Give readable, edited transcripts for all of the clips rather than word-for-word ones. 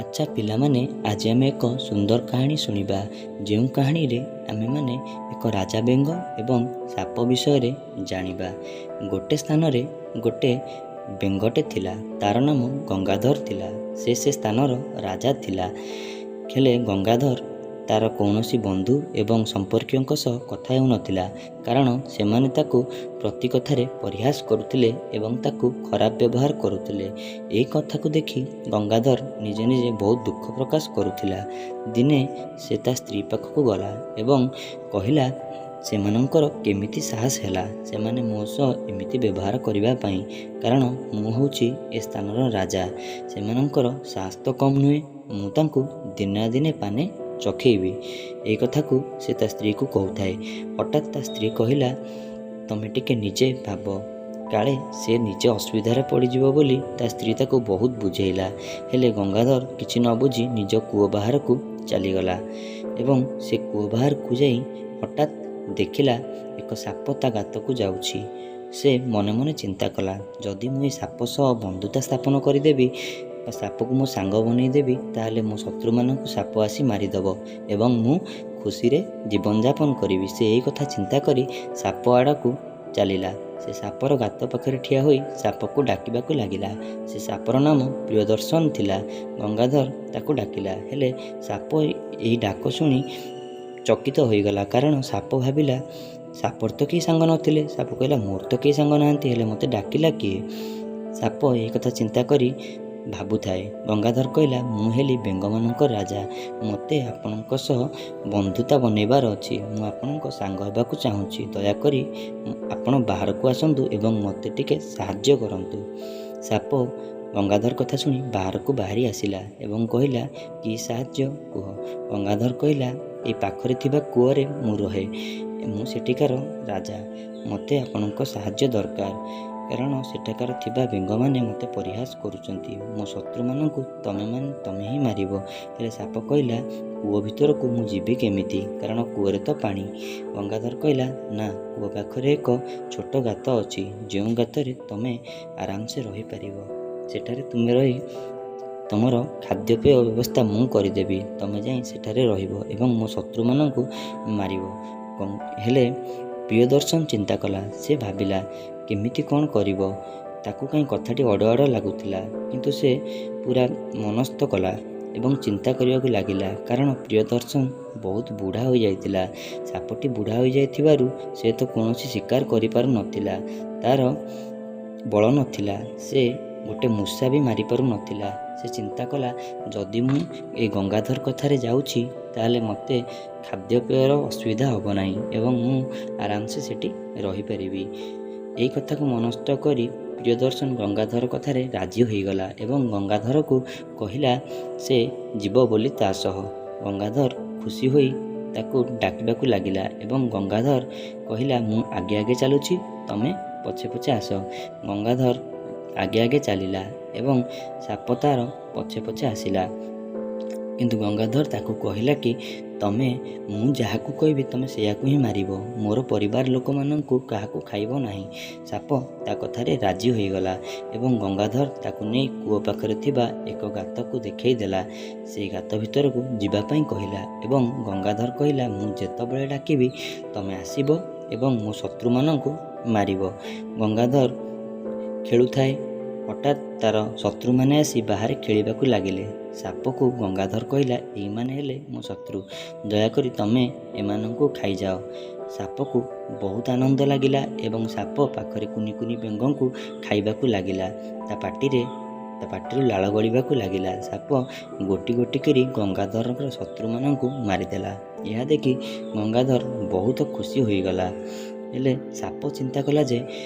ଆଚ୍ଛା ପିଲାମାନେ, ଆଜି ଆମେ ଏକ ସୁନ୍ଦର କାହାଣୀ ଶୁଣିବା, ଯେଉଁ କାହାଣୀରେ ଆମେମାନେ ଏକ ରାଜା ବେଙ୍ଗ ଏବଂ ସାପ ବିଷୟରେ ଜାଣିବା। ଗୋଟେ ସ୍ଥାନରେ ଗୋଟେ ବେଙ୍ଗଟେ ଥିଲା, ତାର ନାମ ଗଙ୍ଗାଧର ଥିଲା। ସେ ସେ ସ୍ଥାନର ରାଜା ଥିଲା। ହେଲେ ଗଙ୍ଗାଧର ତାର କୌଣସି ବନ୍ଧୁ ଏବଂ ସମ୍ପର୍କୀୟଙ୍କ ସହ କଥା ହେଉନଥିଲା, କାରଣ ସେମାନେ ତାକୁ ପ୍ରତି କଥାରେ ପରିହାସ କରୁଥିଲେ ଏବଂ ତାକୁ ଖରାପ ବ୍ୟବହାର କରୁଥିଲେ। ଏହି କଥାକୁ ଦେଖି ଗଙ୍ଗାଧର ନିଜେ ନିଜେ ବହୁତ ଦୁଃଖ ପ୍ରକାଶ କରୁଥିଲା। ଦିନେ ସେ ତା ସ୍ତ୍ରୀ ପାଖକୁ ଗଲା ଏବଂ କହିଲା, ସେମାନଙ୍କର କେମିତି ସାହସ ହେଲା ସେମାନେ ମୋ ସହ ଏମିତି ବ୍ୟବହାର କରିବା ପାଇଁ? କାରଣ ମୁଁ ହେଉଛି ଏ ସ୍ଥାନର ରାଜା। ସେମାନଙ୍କର ସାହସ ତ କମ୍ ନୁହେଁ। ମୁଁ ତାଙ୍କୁ ଦିନେ ନା ଦିନେ ପାନେ ଚଖେଇବି। ଏଇ କଥାକୁ ସେ ତା ସ୍ତ୍ରୀକୁ କହୁଥାଏ, ହଠାତ୍ ତା ସ୍ତ୍ରୀ କହିଲା, ତମେ ଟିକେ ନିଜେ ଭାବ, କାଳେ ସେ ନିଜେ ଅସୁବିଧାରେ ପଡ଼ିଯିବ ବୋଲି ତା ସ୍ତ୍ରୀ ତାକୁ ବହୁତ ବୁଝେଇଲା। ହେଲେ ଗଙ୍ଗାଧର କିଛି ନ ବୁଝି ନିଜ କୂଅ ବାହାରକୁ ଚାଲିଗଲା ଏବଂ ସେ କୂଅ ବାହାରକୁ ଯାଇ ହଠାତ୍ ଦେଖିଲା ଏକ ସାପ ତା ଗାତକୁ ଯାଉଛି। ସେ ମନେ ମନେ ଚିନ୍ତା କଲା, ଯଦି ମୁଁ ଏ ସାପ ସହ ବନ୍ଧୁତା ସ୍ଥାପନ କରିଦେବି ବା ସାପକୁ ମୋ ସାଙ୍ଗ ବନେଇଦେବି, ତାହେଲେ ମୋ ଶତ୍ରୁମାନଙ୍କୁ ସାପ ଆସି ମାରିଦେବ ଏବଂ ମୁଁ ଖୁସିରେ ଜୀବନଯାପନ କରିବି। ସେ ଏହି କଥା ଚିନ୍ତା କରି ସାପ ଆଡ଼କୁ ଚାଲିଲା। ସେ ସାପର ଗାତ ପାଖରେ ଠିଆ ହୋଇ ସାପକୁ ଡାକିବାକୁ ଲାଗିଲା। ସେ ସାପର ନାମ ପ୍ରିୟଦର୍ଶନ ଥିଲା। ଗଙ୍ଗାଧର ତାକୁ ଡାକିଲା, ହେଲେ ସାପ ଏହି ଡାକ ଶୁଣି ଚକିତ ହୋଇଗଲା, କାରଣ ସାପ ଭାବିଲା ସାପର ତ କେହି ସାଙ୍ଗ ନଥିଲେ। ସାପ କହିଲା, ମୋର ତ କେହି ସାଙ୍ଗ ନାହାନ୍ତି, ହେଲେ ମୋତେ ଡାକିଲା କିଏ? ସାପ ଏହି କଥା ଚିନ୍ତା କରି ଭାବୁଥାଏ। ଗଙ୍ଗାଧର କହିଲା, ମୁଁ ହେଲି ବେଙ୍ଗମାନଙ୍କ ରାଜା। ମୋତେ ଆପଣଙ୍କ ସହ ବନ୍ଧୁତା ବନେଇବାର ଅଛି। ମୁଁ ଆପଣଙ୍କ ସାଙ୍ଗ ହେବାକୁ ଚାହୁଁଛି। ଦୟାକରି ଆପଣ ବାହାରକୁ ଆସନ୍ତୁ ଏବଂ ମୋତେ ଟିକେ ସାହାଯ୍ୟ କରନ୍ତୁ। ସାପ ଗଙ୍ଗାଧର କଥା ଶୁଣି ବାହାରକୁ ବାହାରି ଆସିଲା ଏବଂ କହିଲା, କି ସାହାଯ୍ୟ କୁହ? ଗଙ୍ଗାଧର କହିଲା, ଏ ପାଖରେ ଥିବା କୂଅରେ ମୁଁ ରହେ। ମୁଁ ସେଠିକାର ରାଜା। ମୋତେ ଆପଣଙ୍କ ସାହାଯ୍ୟ ଦରକାର, କାରଣ ସେଠାକାର ଥିବା ବେଙ୍ଗମାନେ ମୋତେ ପରିହାସ କରୁଛନ୍ତି। ମୋ ଶତ୍ରୁମାନଙ୍କୁ ତମେ ହିଁ ମାରିବ। ହେଲେ ସାପ କହିଲା, କୂଅ ଭିତରକୁ ମୁଁ ଯିବି କେମିତି? କାରଣ କୂଅରେ ତ ପାଣି। ଗଙ୍ଗାଧର କହିଲା, ନା, କୂଅ ପାଖରେ ଏକ ଛୋଟ ଗାତ ଅଛି, ଯେଉଁ ଗାତରେ ତମେ ଆରାମସେ ରହିପାରିବ। ସେଠାରେ ତୁମେ ରହି ତମର ଖାଦ୍ୟପେୟ ବ୍ୟବସ୍ଥା ମୁଁ କରିଦେବି। ତମେ ଯାଇ ସେଠାରେ ରହିବ ଏବଂ ମୋ ଶତ୍ରୁମାନଙ୍କୁ ମାରିବ। ହେଲେ ପ୍ରିୟଦର୍ଶନ ଚିନ୍ତା କଲା। ସେ ଭାବିଲା କେମିତି କ'ଣ କରିବ। ତାକୁ କାହିଁ କଥାଟି ଅଡ଼ୁଆ ଅଡ଼ୁଆ ଲାଗୁଥିଲା, କିନ୍ତୁ ସେ ପୁରା ମନସ୍ଥ କଲା ଏବଂ ଚିନ୍ତା କରିବାକୁ ଲାଗିଲା, କାରଣ ପ୍ରିୟଦର୍ଶନ ବହୁତ ବୁଢ଼ା ହୋଇଯାଇଥିଲା। ସାପଟି ବୁଢ଼ା ହୋଇଯାଇଥିବାରୁ ସେ ତ କୌଣସି ଶିକାର କରିପାରୁନଥିଲା। ତାର ବଳ ନଥିଲା। ସେ ଗୋଟେ ମୂଷା ବି ମାରିପାରୁନଥିଲା। ସେ ଚିନ୍ତା କଲା, ଯଦି ମୁଁ ଏ ଗଙ୍ଗାଧର କଥାରେ ଯାଉଛି, ତାହେଲେ ମୋତେ ଖାଦ୍ୟପେୟର ଅସୁବିଧା ହେବ ନାହିଁ ଏବଂ ମୁଁ ଆରାମସେ ସେଠି ରହିପାରିବି। ଏହି କଥାକୁ ମନସ୍ଥ କରି ପ୍ରିୟଦର୍ଶନ ଗଙ୍ଗାଧର କଥାରେ ରାଜି ହୋଇଗଲା ଏବଂ ଗଙ୍ଗାଧରକୁ କହିଲା ସେ ଯିବ ବୋଲି ତା ସହ। ଗଙ୍ଗାଧର ଖୁସି ହୋଇ ତାକୁ ଡାକିବାକୁ ଲାଗିଲା ଏବଂ ଗଙ୍ଗାଧର କହିଲା, ମୁଁ ଆଗେ ଆଗେ ଚାଲୁଛି, ତମେ ପଛେ ପଛେ ଆସ। ଗଙ୍ଗାଧର ଆଗେ ଆଗେ ଚାଲିଲା ଏବଂ ସାପ ତାର ପଛେ ପଛେ ଆସିଲା। କିନ୍ତୁ ଗଙ୍ଗାଧର ତାକୁ କହିଲା କି ତମେ ମୁଁ ଯାହାକୁ କହିବି ତମେ ସେଇଆକୁ ହିଁ ମାରିବ, ମୋର ପରିବାର ଲୋକମାନଙ୍କୁ କାହାକୁ ଖାଇବ ନାହିଁ। ସାପ ତା କଥାରେ ରାଜି ହୋଇଗଲା ଏବଂ ଗଙ୍ଗାଧର ତାକୁ ନେଇ କୂଅ ପାଖରେ ଥିବା ଏକ ଗାତକୁ ଦେଖେଇ ଦେଲା। ସେଇ ଗାତ ଭିତରକୁ ଯିବା ପାଇଁ କହିଲା ଏବଂ ଗଙ୍ଗାଧର କହିଲା, ମୁଁ ଯେତେବେଳେ ଡାକିବି ତମେ ଆସିବ ଏବଂ ମୋ ଶତ୍ରୁମାନଙ୍କୁ ମାରିବ। ଗଙ୍ଗାଧର ଖେଳୁଥାଏ, ହଠାତ୍ ତାର ଶତ୍ରୁମାନେ ଆସି ବାହାରେ ଖେଳିବାକୁ ଲାଗିଲେ। ସାପକୁ ଗଙ୍ଗାଧର କହିଲା, ଏଇମାନେ ହେଲେ ମୋ ଶତ୍ରୁ, ଦୟାକରି ତମେ ଏମାନଙ୍କୁ ଖାଇଯାଅ। ସାପକୁ ବହୁତ ଆନନ୍ଦ ଲାଗିଲା ଏବଂ ସାପ ପାଖରେ କୁନି କୁନି ବେଙ୍ଗଙ୍କୁ ଖାଇବାକୁ ଲାଗିଲା। ତା ପାଟିରୁ ଲାଳ ଗଳିବାକୁ ଲାଗିଲା। ସାପ ଗୋଟି ଗୋଟି କରି ଗଙ୍ଗାଧରଙ୍କର ଶତ୍ରୁମାନଙ୍କୁ ମାରିଦେଲା। ଏହା ଦେଖି ଗଙ୍ଗାଧର ବହୁତ ଖୁସି ହୋଇଗଲା। ହେଲେ ସାପ ଚିନ୍ତା କଲା ଯେ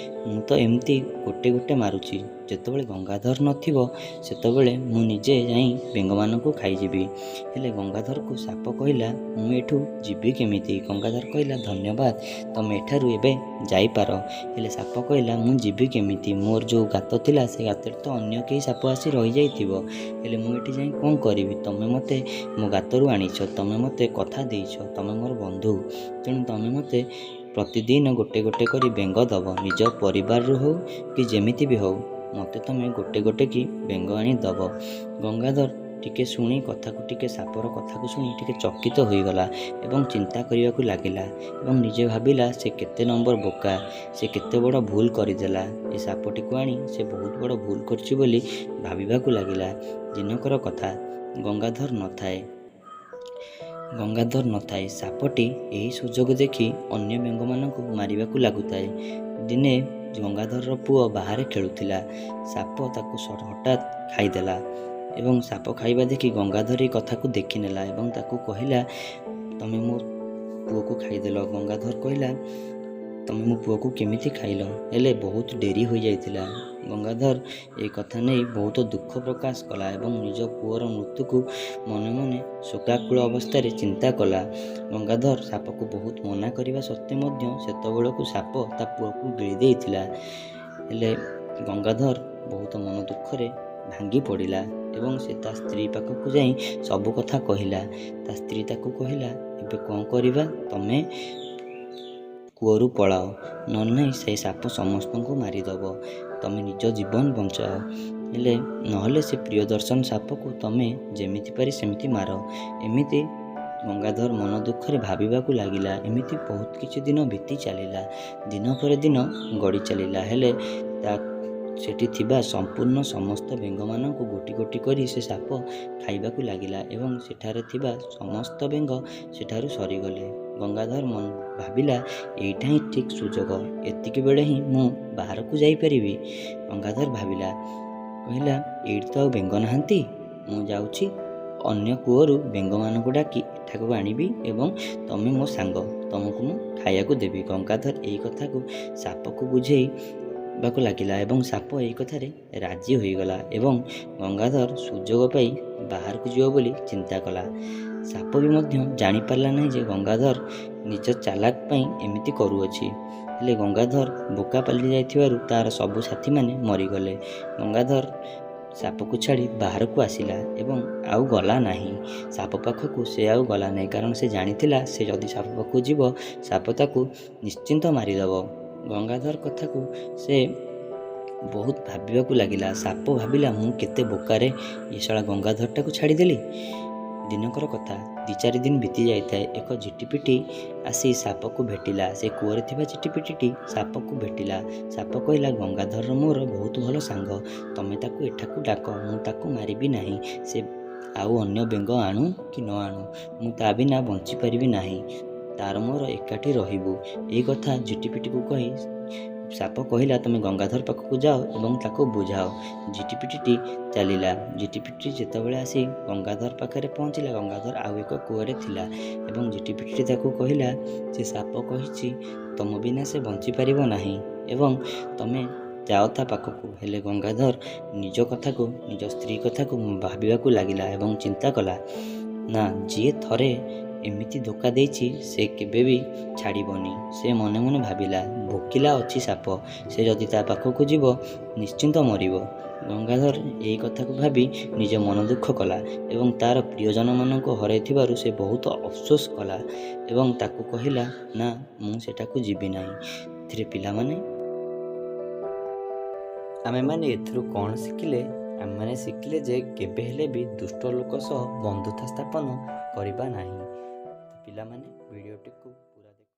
ମୁଁ ତ ଏମିତି ଗୋଟେ ଗୋଟେ ମାରୁଛି, ଯେତେବେଳେ ଗଙ୍ଗାଧର ନଥିବ ସେତେବେଳେ ମୁଁ ନିଜେ ଯାଇ ବେଙ୍ଗମାନଙ୍କୁ ଖାଇଯିବି। ହେଲେ ଗଙ୍ଗାଧରକୁ ସାପ କହିଲା, ମୁଁ ଏଠୁ ଯିବି କେମିତି? ଗଙ୍ଗାଧର କହିଲା, ଧନ୍ୟବାଦ, ତମେ ଏଠାରୁ ଏବେ ଯାଇପାର। ହେଲେ ସାପ କହିଲା, ମୁଁ ଯିବି କେମିତି? ମୋର ଯେଉଁ ଗାତ ଥିଲା ସେ ଗାତରେ ତ ଅନ୍ୟ କେହି ସାପ ଆସି ରହିଯାଇଥିବ। ହେଲେ ମୁଁ ଏଠି ଯାଇ କ'ଣ କରିବି? ତମେ ମୋତେ ମୋ ଗାତରୁ ଆଣିଛ, ତମେ ମୋତେ କଥା ଦେଇଛ, ତମେ ମୋର ବନ୍ଧୁ, ତେଣୁ ତମେ ମୋତେ ପ୍ରତିଦିନ ଗୋଟେ ଗୋଟେ କରି ବେଙ୍ଗ ଦେବ। ନିଜ ପରିବାରରୁ ହଉ କି ଯେମିତି ବି ହଉ, ମୋତେ ତମେ ଗୋଟେ ଗୋଟେ କି ବେଙ୍ଗ ଆଣି ଦେବ। ଗଙ୍ଗାଧର ଟିକେ ଶୁଣି, କଥାକୁ ଟିକେ, ସାପର କଥାକୁ ଶୁଣି ଟିକେ ଚକିତ ହୋଇଗଲା ଏବଂ ଚିନ୍ତା କରିବାକୁ ଲାଗିଲା ଏବଂ ନିଜେ ଭାବିଲା, ସେ କେତେ ନମ୍ବର ବୋକା, ସେ କେତେ ବଡ଼ ଭୁଲ କରିଦେଲା। ଏ ସାପଟିକୁ ଆଣି ସେ ବହୁତ ବଡ଼ ଭୁଲ କରିଛି ବୋଲି ଭାବିବାକୁ ଲାଗିଲା। ଦିନକର କଥା, ଗଙ୍ଗାଧର ନଥାଏ। ଗଙ୍ଗାଧର ନଥାଏ। ସାପଟି ଏହି ସୁଯୋଗ ଦେଖି ଅନ୍ୟ ବେଙ୍ଗମାନଙ୍କୁ ମାରିବାକୁ ଲାଗୁଥାଏ। ଦିନେ ଗଙ୍ଗାଧରର ପୁଅ ବାହାରେ ଖେଳୁଥିଲା। ସାପ ତାକୁ ହଠାତ୍ ଖାଇଦେଲା ଏବଂ ସାପ ଖାଇବା ଦେଖି ଗଙ୍ଗାଧର ଏହି କଥାକୁ ଦେଖିନେଲା ଏବଂ ତାକୁ କହିଲା, ତମେ ମୋ ପୁଅକୁ ଖାଇଦେଲ। ଗଙ୍ଗାଧର କହିଲା, ତମେ ମୋ ପୁଅକୁ କେମିତି ଖାଇଲ? ହେଲେ ବହୁତ ଡେରି ହୋଇଯାଇଥିଲା। ଗଙ୍ଗାଧର ଏହି କଥା ନେଇ ବହୁତ ଦୁଃଖ ପ୍ରକାଶ କଲା ଏବଂ ନିଜ ପୁଅର ମୃତ୍ୟୁକୁ ମନେ ମନେ ଶୋକାକୁଳ ଅବସ୍ଥାରେ ଚିନ୍ତା କଲା। ଗଙ୍ଗାଧର ସାପକୁ ବହୁତ ମନା କରିବା ସତ୍ତ୍ୱେ ମଧ୍ୟ ସେତେବେଳକୁ ସାପ ତା ପୁଅକୁ ଗିଳି ଦେଇଥିଲା। ହେଲେ ଗଙ୍ଗାଧର ବହୁତ ମନ ଦୁଃଖରେ ଭାଙ୍ଗି ପଡ଼ିଲା ଏବଂ ସେ ତା ସ୍ତ୍ରୀ ପାଖକୁ ଯାଇ ସବୁ କଥା କହିଲା। ତା ସ୍ତ୍ରୀ ତାକୁ କହିଲା, ଏବେ କ'ଣ କରିବା? ତମେ କୂଅରୁ ପଳାଅ, ନହେଲେ ନାହିଁ ସେ ସାପ ସମସ୍ତଙ୍କୁ ମାରିଦେବ। ତମେ ନିଜ ଜୀବନ ବଞ୍ଚାଅ, ହେଲେ ନହେଲେ ସେ ପ୍ରିୟଦର୍ଶନ ସାପକୁ ତମେ ଯେମିତି ପାରି ସେମିତି ମାର। ଏମିତି ଗଙ୍ଗାଧର ମନ ଦୁଃଖରେ ଭାବିବାକୁ ଲାଗିଲା। ଏମିତି ବହୁତ କିଛି ଦିନ ବିତି ଚାଲିଲା। ଦିନ ପରେ ଦିନ ଗଡ଼ି ଚାଲିଲା। ହେଲେ ତା ସେଠି ଥିବା ସମ୍ପୂର୍ଣ୍ଣ ସମସ୍ତ ବେଙ୍ଗମାନଙ୍କୁ ଗୋଟି ଗୋଟି କରି ସେ ସାପ ଖାଇବାକୁ ଲାଗିଲା ଏବଂ ସେଠାରେ ଥିବା ସମସ୍ତ ବେଙ୍ଗ ସେଠାରୁ ସରିଗଲେ। ଗଙ୍ଗାଧର ମନ ଭାବିଲା, ଏଇଟା ହିଁ ଠିକ୍ ସୁଯୋଗ, ଏତିକି ବେଳେ ହିଁ ମୁଁ ବାହାରକୁ ଯାଇପାରିବି। ଗଙ୍ଗାଧର ଭାବିଲା, କହିଲା, ଏଇଠି ତ ଆଉ ବେଙ୍ଗ ନାହାନ୍ତି। ମୁଁ ଯାଉଛି ଅନ୍ୟ କୂଅରୁ ବେଙ୍ଗମାନଙ୍କୁ ଡାକି ଏଠାକୁ ଆଣିବି ଏବଂ ତମେ ମୋ ସାଙ୍ଗ, ତମକୁ ମୁଁ ଖାଇବାକୁ ଦେବି। ଗଙ୍ଗାଧର ଏହି କଥାକୁ ସାପକୁ ବୁଝେଇବାକୁ ଲାଗିଲା ଏବଂ ସାପ ଏହି କଥାରେ ରାଜି ହୋଇଗଲା ଏବଂ ଗଙ୍ଗାଧର ସୁଯୋଗ ପାଇ ବାହାରକୁ ଯିବ ବୋଲି ଚିନ୍ତା କଲା। ସାପ ବି ମଧ୍ୟ ଜାଣିପାରିଲା ନାହିଁ ଯେ ଗଙ୍ଗାଧର ନିଜ ଚାଲାକ ପାଇଁ ଏମିତି କରୁଅଛି। ହେଲେ ଗଙ୍ଗାଧର ବୋକା ପାଲଟି ଯାଇଥିବାରୁ ତା'ର ସବୁ ସାଥୀମାନେ ମରିଗଲେ। ଗଙ୍ଗାଧର ସାପକୁ ଛାଡ଼ି ବାହାରକୁ ଆସିଲା ଏବଂ ଆଉ ଗଲା ନାହିଁ ସାପ ପାଖକୁ। ସେ ଆଉ ଗଲା ନାହିଁ, କାରଣ ସେ ଜାଣିଥିଲା ସେ ଯଦି ସାପ ପାଖକୁ ଯିବ, ସାପ ତାକୁ ନିଶ୍ଚିନ୍ତ ମାରିଦେବ। ଗଙ୍ଗାଧର କଥାକୁ ସେ ବହୁତ ଭାବିବାକୁ ଲାଗିଲା। ସାପ ଭାବିଲା, ମୁଁ କେତେ ବୋକାରେ ଏ ଶଳା ଗଙ୍ଗାଧରଟାକୁ ଛାଡ଼ିଦେଲି। ଦିନକର କଥା, 2 4 ଦିନ ବିତି ଯାଇଥାଏ। ଏକ ଝିଟିପିଟି ଆସି ସାପକୁ ଭେଟିଲା। ସେ କୂଅରେ ଥିବା ଝିଟିପିଟିଟି ସାପକୁ ଭେଟିଲା। ସାପ କହିଲା, ଗଙ୍ଗାଧରର ମୋର ବହୁତ ଭଲ ସାଙ୍ଗ। ତମେ ତାକୁ ଏଠାକୁ ଡାକ, ମୁଁ ତାକୁ ମାରିବି ନାହିଁ। ସେ ଆଉ ଅନ୍ୟ ବେଙ୍ଗ ଆଣୁ କି ନ ଆଣୁ, ମୁଁ ତା ବିନା ବଞ୍ଚିପାରିବି ନାହିଁ। ତାର ମୋର ଏକାଠି ରହିବୁ। ଏହି କଥା ଝିଟିପିଟିକୁ କହି ସାପ କହିଲା, ତମେ ଗଙ୍ଗାଧର ପାଖକୁ ଯାଅ ଏବଂ ତାକୁ ବୁଝାଅ। ଝିଟିପିଟିଟି ଚାଲିଲା। ଝିଟିପିଟି ଯେତେବେଳେ ଆସି ଗଙ୍ଗାଧର ପାଖରେ ପହଞ୍ଚିଲା, ଗଙ୍ଗାଧର ଆଉ ଏକ କୂଅରେ ଥିଲା ଏବଂ ଝିଟିପିଟିଟି ତାକୁ କହିଲା ଯେ ସାପ କହିଛି ତମ ବିନା ସେ ବଞ୍ଚିପାରିବ ନାହିଁ ଏବଂ ତମେ ଯାଅ ତା ପାଖକୁ। ହେଲେ ଗଙ୍ଗାଧର ନିଜ କଥାକୁ, ନିଜ ସ୍ତ୍ରୀ କଥାକୁ ଭାବିବାକୁ ଲାଗିଲା ଏବଂ ଚିନ୍ତା କଲା, ନା, ଯିଏ ଥରେ ଏମିତି ଧୋକା ଦେଇଛି ସେ କେବେ ବି ଛାଡ଼ିବନି। ସେ ମନେ ମନେ ଭାବିଲା, ଭୋକିଲା ଅଛି ସାପ, ସେ ଯଦି ତା ପାଖକୁ ଯିବ ନିଶ୍ଚିନ୍ତ ମରିବ। ଗଙ୍ଗାଧର ଏହି କଥାକୁ ଭାବି ନିଜ ମନ ଦୁଃଖ କଲା ଏବଂ ତା'ର ପ୍ରିୟଜନମାନଙ୍କୁ ହରାଇଥିବାରୁ ସେ ବହୁତ ଅଫସୋସ କଲା ଏବଂ ତାକୁ କହିଲା, ନା, ମୁଁ ସେଠାକୁ ଯିବି ନାହିଁ। ଏଥିରେ ପିଲାମାନେ, ଆମେମାନେ ଏଥିରୁ କ'ଣ ଶିଖିଲେ? ଆମେମାନେ ଶିଖିଲେ ଯେ କେବେ ହେଲେ ବି ଦୁଷ୍ଟ ଲୋକ ସହ ବନ୍ଧୁତା ସ୍ଥାପନ କରିବା ନାହିଁ। ପିଲାମାନେ, ଭିଡ଼ିଓଟିକୁ